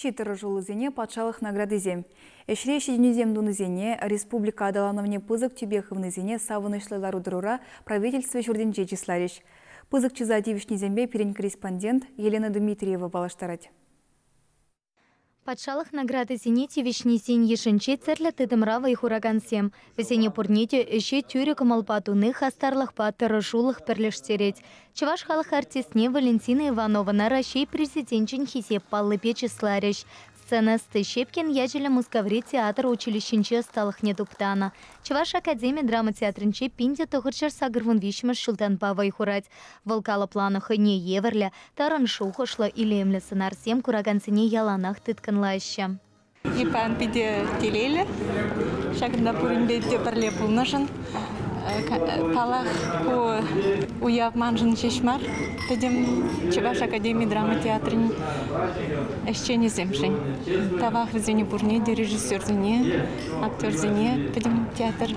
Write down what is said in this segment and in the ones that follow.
Чи тӑрӑшуллисене патшалӑх наградисем. Ӗҫре ҫитӗнӳсем тунисене, республика аталанӑвне пысӑк тӳпе хывнисене савӑнӑҫлӑ лару-тӑрура правительство ҫуртӗнче чысларӗҫ. Пысӑк чыса тивӗҫнисемпе пирӗн корреспондент Елена Дмитриева паллаштарать. Патшалӑх наградисене тивӗҫнисен йышӗнче тӗрлӗ тытӑмра вӑй хуракансем. Вӗсене пурне те ӗҫе тӳрӗ кӑмӑлпа туни хастарлӑхпа тӑрӑшулӑх пӗрлештерет. Чӑваш халӑх артистне Валентина Ивановӑна Раҫҫей Президенчӗн Хисеп паллипе чысларӗҫ. Сцена ӑсти Щепкин ячӗллӗ Мускаври театр училищинче ӑсталӑхне туптанӑ. Чӑваш академи драма театрӗнче 1983 ҫултанпа вӑй хурать. Вӑл калӑпланӑ хӑйне евӗрлӗ, тарӑн шухӑшлӑ, илемлӗ сӑнарсем куракансене яланах тыткӑнлаҫҫӗ. Иван питӗ телейлӗ. Ҫакӑнта пуринпе те пӗрле пулнӑшӑн. Паллах, ку уяв маншӑн ҫеҫ мар, пӗтӗм Чӑваш академи драма театрӗн ӗҫченӗсемшӗн. Тавах вӗсене пурне те, режиссерсене, актерсене, пӗтӗм театр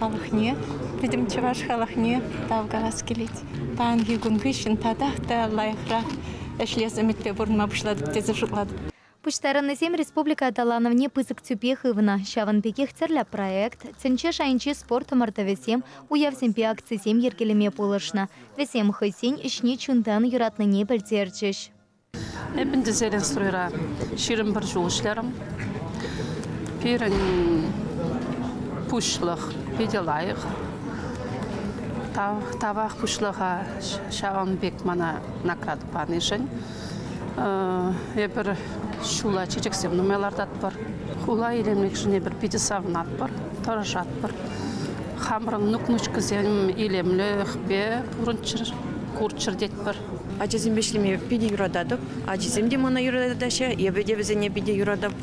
халӑхне, пӗтӗм чӑваш халӑхне тав калас килет. Паянхи кун хыҫҫӑн татах та лайӑхрах ӗҫлес ӗмӗтпе пурӑнма пуҫлатӑп тесе шутлатӑп. Пуҫтарӑннисем республика аталанӑвне пысӑк тӳпе хывнӑ. Ҫавӑн пекех тӗрлӗ проект, тӗнче шайӗнчи спорт ӑмӑртӑвӗсем, уявсемпе акцисем йӗркелеме пулӑшнӑ. Вӗсем хӑйсен ӗҫне чунтан юратнине пӗлтерчӗҫ. Эпӗ ӗнтӗ Зеленстройра 21 ҫул ӗҫлерӗм. Пирӗн пуҫлӑх питӗ лайӑх. Тавах пуҫлӑха ҫавӑн пек мана награда панишӗн. Эпир ҫула чечексем нумай лартатпӑр. Хула илемлӗхшӗн эпир питӗ савӑнатпӑр, тӑрӑшатпӑр. Хамӑрӑн нукнучкӑсем илемлӗхпе пурӑнччӑр, курччӑр тетпӗр. Ачасемпе ӗҫлеме питӗ юрататӑп. Ачисем те мана юратаҫҫӗ, эпӗ те вӗсене питӗ юратап.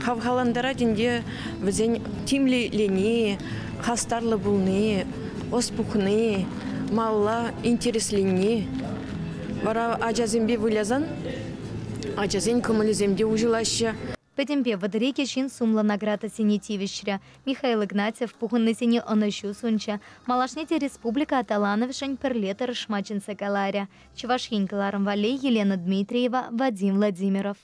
Хавхалантарать ӗнтӗ вӗсен тимлени, хастарлӑ пулни, ӑс пухни, малалла интересленни. Вара ачасемпе вылясан ачасен кӑмӑлӗсем те уҫӑлаҫҫӗ. Пӗтӗмпе 32 ҫын сумлӑ наградӑсене тивӗҫрӗ. Михаил Игнатьев пухӑннисене ӑнӑҫу сунчӗ. Малашне те республика аталанӑвӗшӗн пӗрле тӑрӑшма чӗнсе каларӗ. Чӑваш Ен кӑларӑм валли Елена Дмитриева, Вадим Владимиров.